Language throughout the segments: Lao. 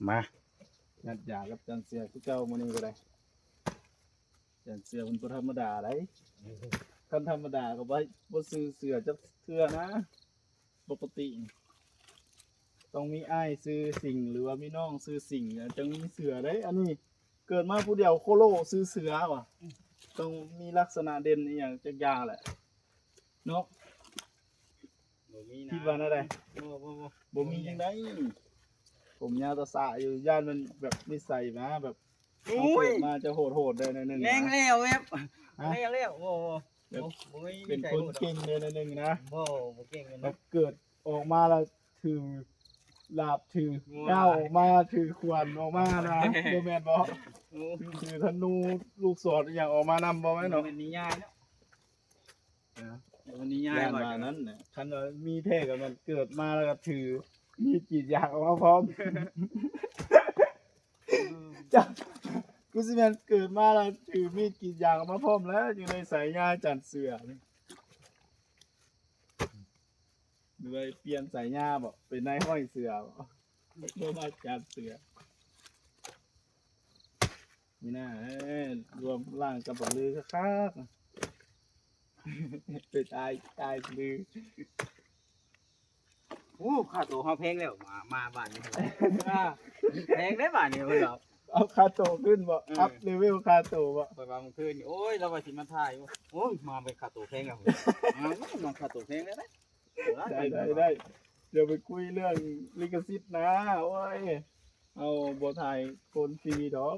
ມາ ຍັດຢາກັບຈັນເສືອຄືເກົ່າມື້ນີ້ກໍໄດ້. ຈັນເສືອມັນບໍ່ທຳມະດາໃດ໋ ຄັນທຳມະດາກໍບໍ່ ບໍ່ຊື່ເສືອຈັກເທື່ອນະ. ປົກກະຕິຕ້ອງມີອ້າຍຊື່ສິງ ຫຼືວ່າມີນ້ອງຊື່ສິງ ຈັ່ງມີເສືອໄດ໋. ອັນນີ້ເກີດມາຜູ້ດຽວໂຄໂລຊື່ເສືອຫວາ ຕ້ອງມີລັກສະນະເດັ່ນອີ່ຫຍັງຈັກຢ່າງແຫຼະເນາະ. ບໍ່ມີນະ ຄິດວ່າແນວໃດ? ບໍ່ ບໍ່ ບໍ່ ບໍ່ມີຈັ່ງໃດ໋. ຜົມຍາວຕາສະຢູ່ ຢ້ານມັນແບບນິໄສມາແບບ ໂອ້ຍ ເຮົາເກີດມາຈະໂຫດໆໄດ້ໜ້ອຍໜຶ່ງນະ ແຮງແລ້ວແບບ ຮະ ແຮງແລ້ວ ບໍ່ ບໍ່ ແບບ ບໍ່ ບໍ່ມີ ເປັນຄົນເກັ່ງໄດ້ໜ້ອຍໜຶ່ງນະ. ບໍ່ ບໍ່ເກັ່ງນະ ແບບເກີດອອກມາແລ້ວຖືດາບ ຖືກ້າວອອກມາ ຖືຂວານອອກມານະ ບໍ່ແມ່ນບໍ່? ໂອ້ ຖືທະນູລູກສອນອີ່ຫຍັງອອກມານຳ ບໍ່ແມ່ນເນາະ ບໍ່ແມ່ນນິຍາຍເນາະ. ເອີ ມັນນິຍາຍ ຢ້ານວ່ານັ້ນນະ ຄັນວ່າມີແທ້ກໍແມ່ນເກີດມາແລ້ວກໍຖືມີດກຣີດຢາງອອກມາພ້ອມ. ເຈົ້າ ຄືຊິແມ່ນເກີດມາແລ້ວຖືມີດກຣີດຢາງອອກມາພ້ອມແລ້ວ ຢູ່ໃນສາຍຍາຈັນເສືອນີ້. ຫຼືວ່າປ່ຽນສາຍຍາບໍ ເປັນນາຍຮ້ອຍເສືອບໍ ບໍ່ວ່າຈັນເສືອ. ມີໜ້າ ເອີ ລວມຮ່າງກັບບັກລືຄັກໆ ໄປຕາຍ ຕາຍລື. ໂອ້ ຄ່າໂຕເຮົາແພງແລ້ວ ມາ ມາບ້ານນີ້ ອ່າ ແພງເດ້ບ້ານນີ້ເພິ່ນວ່າ. ເອົາຄ່າໂຕຂຶ້ນບໍ? ເອີ ອັບເລເວວຄ່າໂຕບໍ? ຂ້ອຍວ່າມື້ຄືນນີ້ ໂອ້ຍ ລາວວ່າຊິມາຖ່າຍຢູ່ ໂອ້ຍ ມາເບິ່ງຄ່າໂຕແພງແລ້ວ ມາ ມາຄ່າໂຕແພງແລ້ວນະ. ໄດ້ ໄດ້ ໄດ້ ດຽວໄປຄຸຍເລື່ອງລິຂະສິດນະ. ໂອ້ຍ ເຮົາບໍ່ຖ່າຍຄົນຟຣີດອກ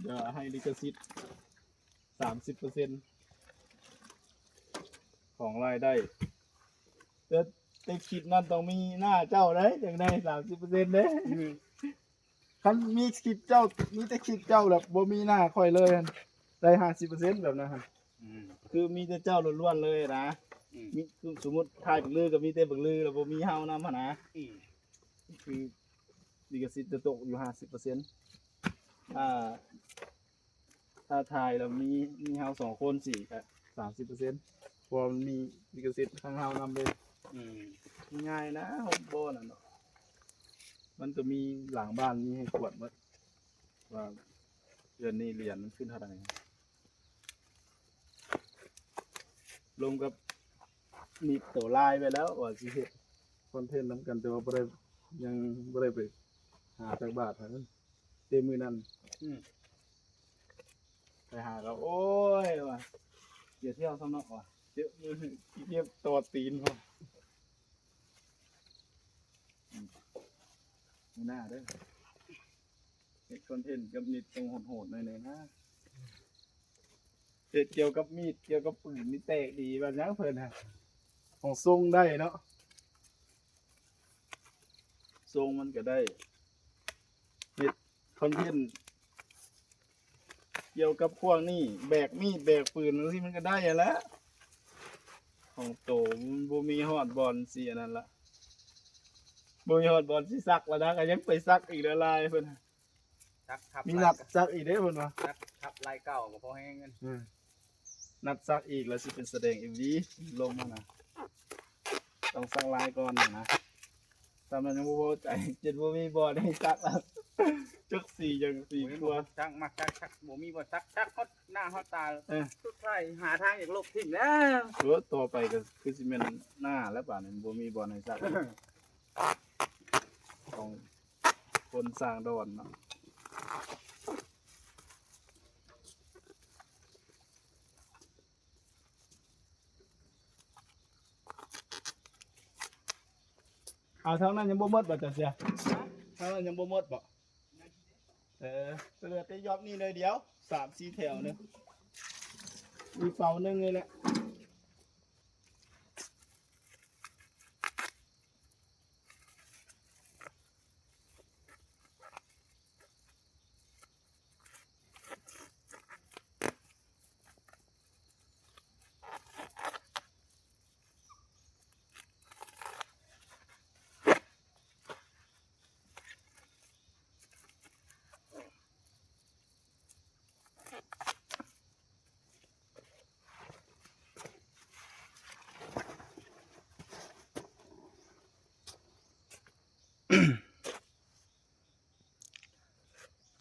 ດຽວໃຫ້ລິຂະສິດສາມສິບເປີເຊັນຂອງລາຍໄດ້. ແຕ່ ແຕ່ຄລິບນັ້ນຕ້ອງມີໜ້າເຈົ້າເດ້ ຈັ່ງໄດ້ສາມສິບເປີເຊັນເດ້. ອືມ ຄັນມີຄລິບເຈົ້າ ມີແຕ່ຄລິບເຈົ້າແບບບໍ່ມີໜ້າຂ້ອຍເລີຍ ໄດ້ຫ້າສິບເປີເຊັນແບບນັ້ນຫັ້ນ. ອືມ ຄືມີແຕ່ເຈົ້າລ້ວນໆເລີຍນະ. ອືມ ມີ ຄືສົມມຸດຖ່າຍບັກລືກໍມີແຕ່ບັກລື ແລ້ວບໍ່ມີເຮົານຳຫັ້ນນະ. ອືມ ຄືລິຂະສິດຈະຕົກຢູ່ຫ້າສິບເປີເຊັນ ອ່າ ຖ້າຖ່າຍແລ້ວມີ ມີເຮົາສອງຄົນ ສີ່ ກະສາມສິບເປີເຊັນ ເພາະວ່າມັນມີລິຂະສິດທາງເຮົານຳເດ້. ອືມ ມັນງ່າຍນະ ຫົກບ່ອນນະເນາະ. ມັນກໍມີຫຼັງບ້ານ ມີໃຫ້ກວດໝົດ ວ່າເດືອນນີ້ຫຼຽນມັນຂຶ້ນເທົ່າໃດ. ລົມກັບນິດໂຕລາຍໄປແລ້ວ ວ່າຊິເຮັດຄອນເທັນນຳກັນ ແຕ່ວ່າບໍ່ໄດ້ ຍັງບໍ່ໄດ້ໄປຫາຈັກບາດຫັ້ນ ແຕ່ມື້ນັ້ນ. ອືມ ໄປຫາກໍ ໂອ້ຍ ວ່າ ຢ່າທ່ຽວຊ້ຳເນາະ ວ່າ ເຈັບມື ເຈັບຕໍ່ຕີນ ວ່າ. ອືມ ມື້ໜ້າເດີ ເຮັດຄອນເທັນກັບນິດຕ້ອງໂຫດໆໜ້ອຍໜຶ່ງນະ. ເຮັດກ່ຽວກັບມີດ ກ່ຽວກັບປືນນີ້ແຕກດີ ວ່າຫຍັງເພິ່ນຫັ້ນ ຂອງຊົງໄດ້ເນາະ ຊົງມັນກໍໄດ້ ເຮັດຄອນເທັນກ່ຽວກັບພວກນີ້ ແບກມີດແບກປືນຈັ່ງຊີ້ມັນກໍໄດ້ຫັ້ນແຫຼະ. ຂອງໂຕມັນບໍ່ມີຮອດບ່ອນຊິອັນນັ້ນລະ ບໍ່ມີຮອດບ່ອນຊິສັກລະນະ ກໍຍັງໄປສັກອີກຫຼາຍໆ ເພິ່ນ ສັກທັບ ມີນັດສັກອີກເດ້ເພິ່ນວ່າ ສັກທັບລາຍເກົ່າກໍພໍແຮງ. ອືມ ນັດສັກອີກແລ້ວຊິເປັນສະແດງເອັມວີລົງຫັ້ນນະ ຕ້ອງສັກລາຍກ່ອນນະ. ສ່ຳນັ້ນຍັງບໍ່ພໍໃຈ ຈົນບໍ່ມີບ່ອນໃຫ້ສັກລະ ຈັກສີຫຍັງສີ ບໍ່ມີ ກວ່າ ສັກ ມັກສັກ ສັກ ບໍ່ມີບ່ອນສັກ ສັກຮອດໜ້າຮອດຕາ. ເອີ ສຸດທ້າຍຫາທາງຢາກລົບຖິ້ມແລ້ວ. ໂອ້ ຕໍ່ໄປກໍຄືຊິແມ່ນໜ້າແລ້ວບາດນີ້ ບໍ່ມີບ່ອນໃຫ້ສັກ ຂອງຄົນສ້າງດອນເນາະ. ເອົາ ທາງນັ້ນຍັງບໍ່ໝົດບໍ່ ຈັນເສືອ? ທາງນັ້ນຍັງບໍ່ໝົດບໍ່? ເອີ ເຫຼືອແຕ່ຢອບນີ້ໜ້ອຍດຽວ ສາມສີ່ແຖວໜຶ່ງ ມີເສົາໜຶ່ງນີ້ແຫຼະ.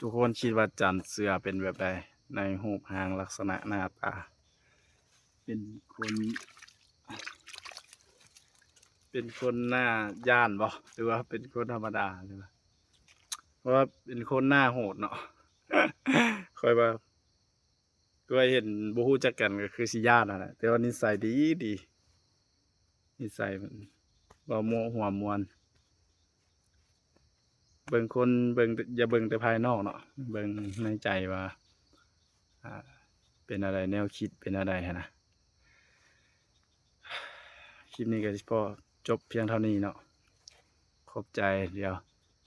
ທຸກຄົນຄິດວ່າຈັນເສືອເປັນແບບໃດ ໃນຮູບຮ່າງລັກສະນະໜ້າຕາ? ເປັນຄົນ ເປັນຄົນໜ້າຢ້ານບໍ່ ຫຼືວ່າເປັນຄົນທຳມະດາ ຫຼືວ່າ ເພາະວ່າເປັນຄົນໜ້າໂຫດເນາະ. ຂ້ອຍວ່າ ຂ້ອຍເຫັນບໍ່ຮູ້ຈັກກັນກໍຄືຊິຢ້ານຫັ້ນແຫຼະ ແຕ່ວ່ານິໄສດີ ດີ ນິໄສມັນເວົ້າມົວຫົວມ່ວນ. ເບິ່ງຄົນ ເບິ່ງ ຢ່າເບິ່ງແຕ່ພາຍນອກເນາະ ເບິ່ງໃນໃຈວ່າ ອ່າ ເປັນແນວໃດ ແນວຄິດເປັນແນວໃດຫັ້ນນະ. ຄລິບນີ້ກໍຊິພໍຈົບພຽງເທົ່ານີ້ເນາະ ຂອບໃຈ. ດຽວ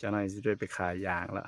ຈັກໜ້ອຍຊິໄດ້ໄປຂາຍຢາງລະ.